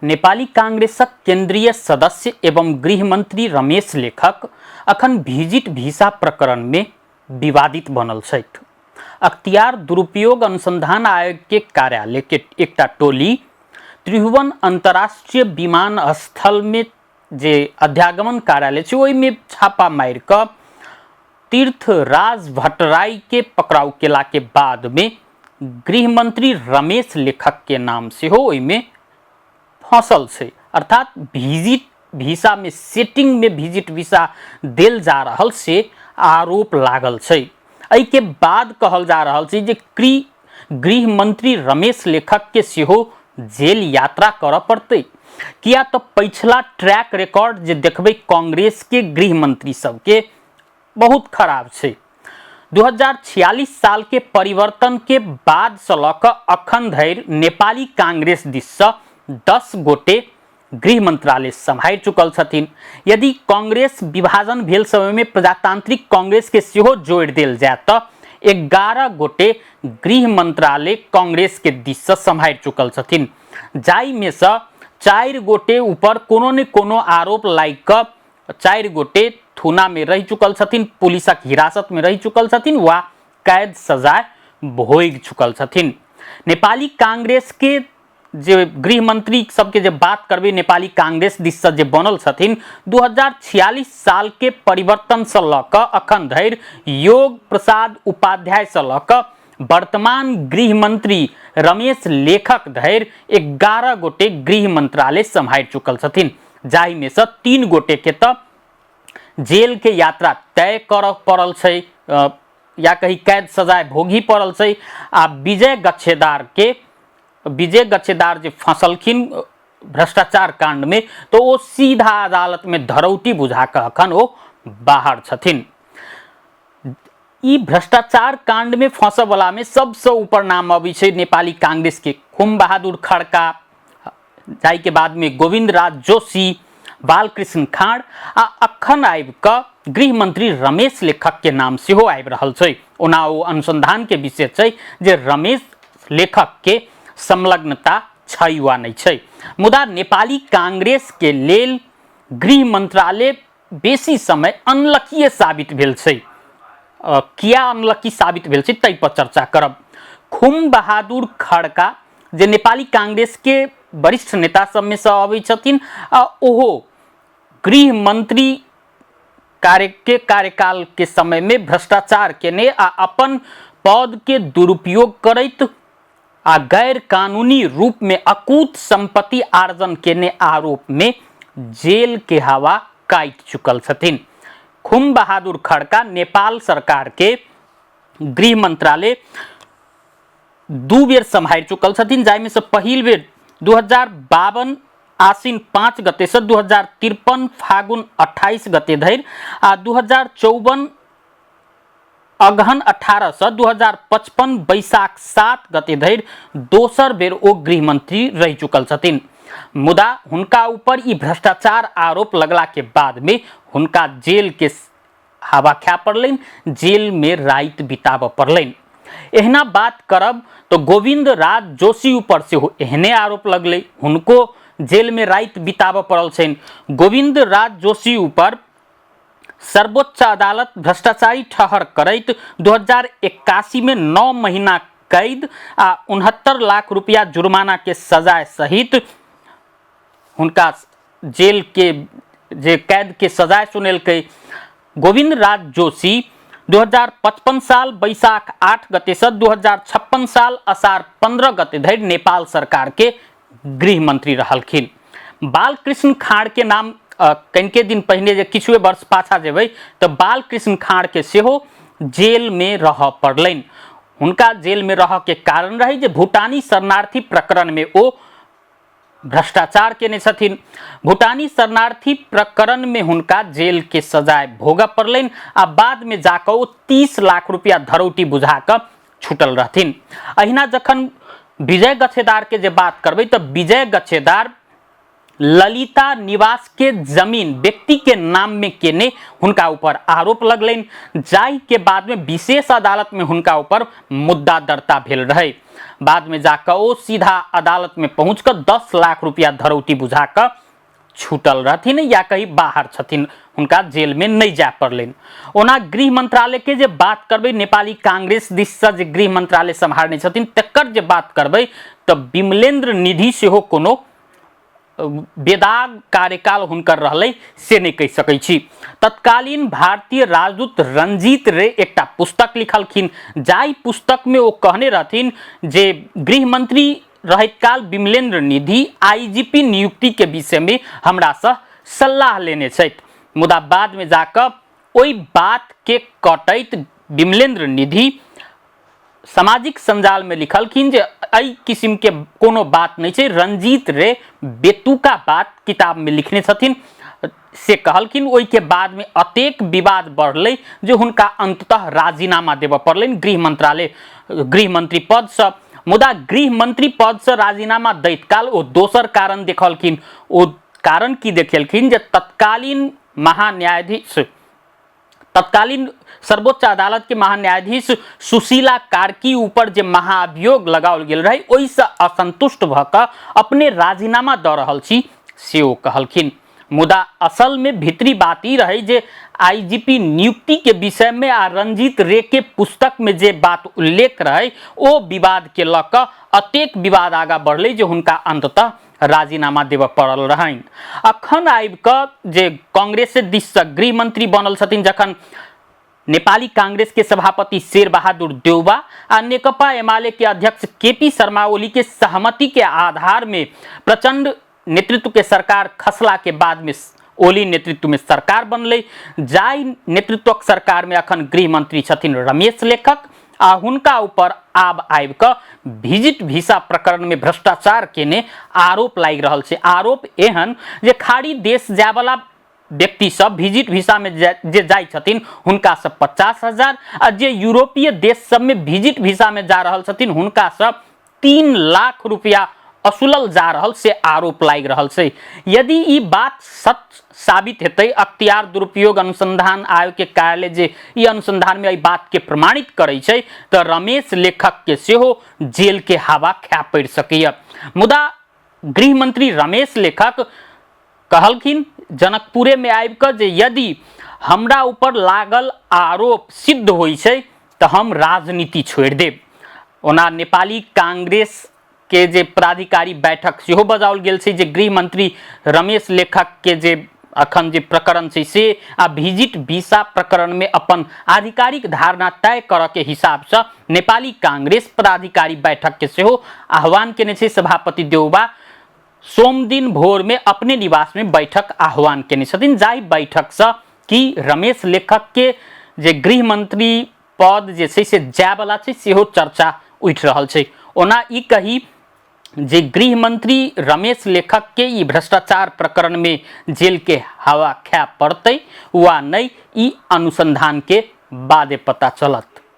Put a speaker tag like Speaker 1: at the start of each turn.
Speaker 1: नेपाली कांग्रेसक केंद्रीय सदस्य एवं गृहमंत्री रमेश लेखक अखन भिजिट भिसा प्रकरण में विवादित बनल छथि। अख्तियार दुरुपयोग अनुसंधान आयोग के कार्यालय के एकटा टोली त्रिभुवन अंतर्राष्ट्रीय विमानस्थल में जे अध्यागमन कार्यालय छै ओहिमे छापा मारि कऽ तीर्थराज भट्टराई के पकड़ाव केला के बाद में गृहमंत्री रमेश लेखक के नाम सेहो ओहिमे फंसल छै। अर्थात भिजिट वीसा में सेटिंग में भिजिट वीसा देल जा रहल से आरोप लागल छै। एहि के बाद कहल जा रहल छै जे गृह मंत्री रमेश लेखक के सेहो जेल यात्रा करऽ पड़तै, किया तऽ पछिला ट्रैक रिकॉर्ड जे देखबै कांग्रेस के गृह मंत्री सबके बहुत खराब छै। 2046 साल के परिवर्तन के बाद से लऽ कऽ अखन धरि नेपाली कांग्रेस दिससँ 10 गोटे गृह मंत्रालय सम्हारि चुकल छथिन। यदि कांग्रेस विभाजन भेल समय में प्रजातांत्रिक कांग्रेस के सेहो जोड़ि देल जाय तऽ 11 गोटे गृह मंत्रालय कांग्रेस के दिससँ सम्हारि चुकल छथिन, जाहिमे सँ 4 गोटे ऊपर कोनो ने कोनो आरोप लागि कऽ 4 गोटे थूना में रहि चुकल छथिन, पुलिसक हिरासत में रहि चुकल छथिन वा कैद सजाय भोगि चुकल छथिन। नेपाली कांग्रेस के जे गृह मंत्री सबके जे बात करबै, नेपाली कांग्रेस दिससँ जे बनल छथिन 2046 साल के परिवर्तनसँ लऽ कऽ अखन धरि योग प्रसाद उपाध्यायसँ लऽ कऽ वर्तमान गृह मंत्री रमेश लेखक धरि 11 गोटे गृह मंत्रालय सम्हारि चुकल छथिन, जाहिमे सँ 3 गोटे के तऽ जेल के यात्रा तय करऽ पड़ल छै या कही कैद सजाय भोगी पड़ल छै। आ विजय गच्छेदार जे फंसलखिन भ्रष्टाचार कांड में तो ओ सीधा अदालत में धरौटी बुझा कऽ अखन ओ बाहर छथिन। ई भ्रष्टाचार कांड में फंसऽ वाला में सबसँ ऊपर नाम अबै छै नेपाली कांग्रेस के खुम बहादुर खड़का, जाहि के बाद में गोविंद राज जोशी, बालकृष्ण खांड आ अखन आबि कऽ गृह मंत्री रमेश लेखक के नाम सेहो आबि रहल छै। ओना ओ अनुसंधान के विषय छै जे रमेश लेखक के संलग्नता छै वा नहि छै, मुदा नेपाली कांग्रेस के लेल गृह मंत्रालय बेसी समय अनलकीय साबित भेल छै। किया अनलकी साबित भेल छै ताहि पर चर्चा करब। खुम बहादुर खड़का जे नेपाली कांग्रेस के वरिष्ठ नेता सबमे से अबै छथिन आ ओहो गृह मंत्री कार्य के कार्यकाल के समय में भ्रष्टाचार केने आ अपन पद के दुरुपयोग करैत आ गैर कानूनी रूप में अकूत संपत्ति आर्जन केने आरोप में जेल के हवा काटि चुकल छथिन। खुम बहादुर खड़का नेपाल सरकार के गृह मंत्रालय 2 बेर सम्हारि चुकल छथिन, जाहिमे से पहिल बेर 2052 आश्विन 5 गते से 2053 फागुन 28 गते धरि आ 2054 अगहन 18 से 2055 बैसाख 7 गते धरि दोसर बेर ओ गृहमंत्री रहि चुकल छथिन। मुदा हुनका ऊपर ई भ्रष्टाचार आरोप लगला के बाद में हुनका जेल के हवा खाय पड़लनि, जेल में राति बिताबऽ पड़लनि। एहना बात करब तो गोविंद राज जोशी ऊपर सेहो एहने आरोप लगलै, हुनको जेल में राति बिताबऽ पड़ल छनि। गोविंद राज जोशी ऊपर सर्वोच्च अदालत भ्रष्टाचारी ठहर करैत 2081 में 9 महीना कैद आ 69 लाख रुपया जुर्माना के सजाय सहित हुनका जेल के जे कैद के सजाय सुनेलकै। गोविंद राज जोशी 2055 साल बैसाख 8 गते से 2056 साल असार 15 गते धरि नेपाल सरकार के गृह मंत्री रहलखिन। बालकृष्ण खाड़ के नाम कनिके दिन पहिने जे किछुए वर्ष पाछा जेबै तऽ बालकृष्ण खाड़ के सेहो जेल में रहऽ पड़लनि। हुनका जेल में रहऽ के कारण रहै जे भूटानी शरणार्थी प्रकरण में ओ भ्रष्टाचार केने छथिन। भूटानी शरणार्थी प्रकरण में हुनका जेल के सजाय भोगऽ पड़लनि आ बाद में जाकऽ ओ 30 लाख रुपया धरौटी बुझा कऽ छूटल रहथिन। अहिना जखन विजय गच्छेदार के जे बात करबै तऽ विजय गच्छेदार ललिता निवास के जमीन व्यक्ति के नाम में केने हुनका ऊपर आरोप लगलनि, जाहि के बाद में विशेष अदालत में हुनका ऊपर मुद्दा दर्ता भेल रहे। बादमे जाकऽ ओ सीधा अदालतमे पहुँच कऽ 10 लाख रुपया धरौटी बुझा कऽ छूटल रहथिन या कहीं बाहर छथिन, हुनका जेलमे नहि जाय पड़लनि। ओना गृह मंत्रालयके जे बात करबै, नेपाली कांग्रेस दिससँ जे गृह मंत्रालय सम्हारने छथिन तकर जे बात करबै तऽ विमलेन्द्र निधि सेहो कोनो बेदाग कार्यकाल हुनकर रहलै से नहि कहि सकै छी। तत्कालीन भारतीय राजदूत रंजीत रे एकटा पुस्तक लिखलखिन, जाहि पुस्तकमे ओ कहने रहथिन जे गृहमंत्री रहैत काल विमलेन्द्र निधि आईजीपी नियुक्ति के विषय में हमरासँ सलाह लेने छथि, मुदा बाद में जाकऽ ओहि बात के कटैत विमलेन्द्र निधि सामाजिक संजाल में लिखलखिन जे एहि किस्म के कोनो बात नहीं छै, रंजीत रे बेतुका बात किताब में लिखने छथिन से कहलखिन। ओहि के बाद में अतेक विवाद बढ़लै जे हुनका अंततः राजीनामा देबऽ पड़लनि गृह मंत्रालय गृह मंत्री पद से। मुदा गृह मंत्री पद से राजीनामा दैत काल ओ दोसर कारण देखलखिन। ओ कारण की देखेलखिन जे तत्कालीन महान्यायाधीश तत्कालीन सर्वोच्च अदालत के महान्यायाधीश सुशीला कार्की ऊपर जे महाअभियोग लगाओल गेल रहे ओहिसँ असंतुष्ट भऽ कऽ अपने राजीनामा दऽ रहल छी से ओ कहलखिन। मुदा असल में भीतरी बात ई रहे जे आईजीपी नियुक्ति के विषय में आ रंजीत रे के पुस्तक में जे बात उल्लेख रहे ओ विवाद के लऽ कऽ अतेक विवाद आगा बढ़लै जे हुनका अंततः राजीनामा देबऽ पड़ल रहनि। अखन आबि कऽ जे कांग्रेस दिससँ गृह मंत्री बनल छथिन, जखन नेपाली कांग्रेस के सभापति शेर बहादुर देउबा आ नेकपा एमाले के अध्यक्ष केपी शर्मा ओली के सहमति के आधार में प्रचंड नेतृत्व के सरकार खसला के बाद में ओली नेतृत्व में सरकार बनलै, जाहि नेतृत्वक सरकार में अखन गृह मंत्री छथिन रमेश लेखक आ हुनका ऊपर आब आबि कऽ विजिट वीसा प्रकरण में भ्रष्टाचार केने आरोप लागि रहल छै। आरोप एहन जे खाड़ी देश जायवला व्यक्ति सब विजिट वीसा में जे जाइ छथिन हुनका सब 50,000 आ जे यूरोपीय देश सब में विजिट वीसा में जा रहल छथिन हुनका सब 3 लाख रुपया असुलल जा रहल से आरोप लागि रहल छै। यदि ई बात सच साबित हेतै, अख्तियार दुरुपयोग अनुसंधान आयोग के कार्यालय जे ई अनुसंधान में एहि बात के प्रमाणित करै छै तऽ रमेश लेखक के सेहो जेल के हवा खाय पड़ि सकैए। मुदा गृह मंत्री रमेश लेखक कहलखिन जनकपुरे में आबि कऽ जे यदि हमरा ऊपर लागल आरोप सिद्ध होइ छै तऽ हम राजनीति छोड़ि देब। ओना नेपाली कांग्रेस के जे पदाधिकारी बैठक सेहो बजाओल गेल छै जे गृह मंत्री रमेश लेखक के जे अखन जे प्रकरण छै से आ विजिट वीसा प्रकरण में अपन आधिकारिक धारणा तय करऽ के हिसाब से नेपाली कांग्रेस पदाधिकारी बैठक के सेहो आह्वान केने छै। सभापति देउबा सोमदिन भोर में अपने निवास में बैठक आह्वान केने छथिन, जाहि बैठक से कि रमेश लेखक के जे गृह मंत्री पद जे छै से जायवला छै सेहो चर्चा उठि रहल छै। ओना ई कही जे गृह मंत्री रमेश लेखक के ई भ्रष्टाचार प्रकरण में जेल के हवा खाय पड़तै वा नहि, ई अनुसंधान के बादे पता चलत।